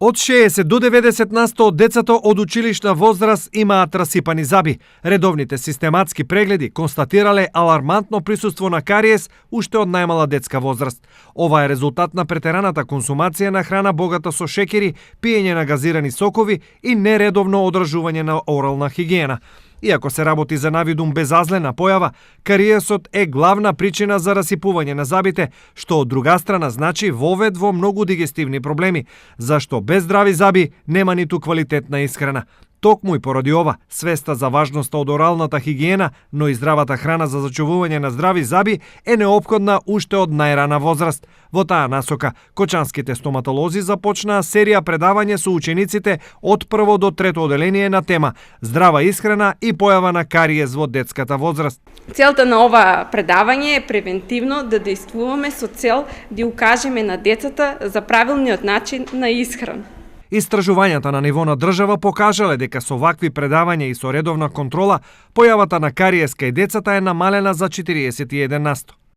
Од 60 до 90% од децата од училишна возраст имаат расипани заби. Редовните систематски прегледи констатирале алармантно присуство на кариес уште од најмала детска возраст. Ова е резултат на претераната консумација на храна богата со шекери, пиење на газирани сокови и нередовно одржување на орална хигиена. Иако се работи за навидум безазлена појава, кариесот е главна причина за расипување на забите, што од друга страна значи вовед во многу дигестивни проблеми, зашто без здрави заби нема ниту квалитетна исхрана. Токму и поради ова, свеста за важноста од оралната хигиена, но и здравата храна за зачувување на здрави заби е неопходна уште од најрана возраст. Во таа насока, кочанските стоматолози започнаа серија предавање со учениците од прво до трето оделение на тема здрава исхрана и појава на кариес во детската возраст. Целта на ова предавање е превентивно да действуваме со цел да укажеме на децата за правилниот начин на исхрана. Истражувањата на ниво на држава покажале дека со вакви предавања и со редовна контрола, појавата на кариес кај децата е намалена за 41%.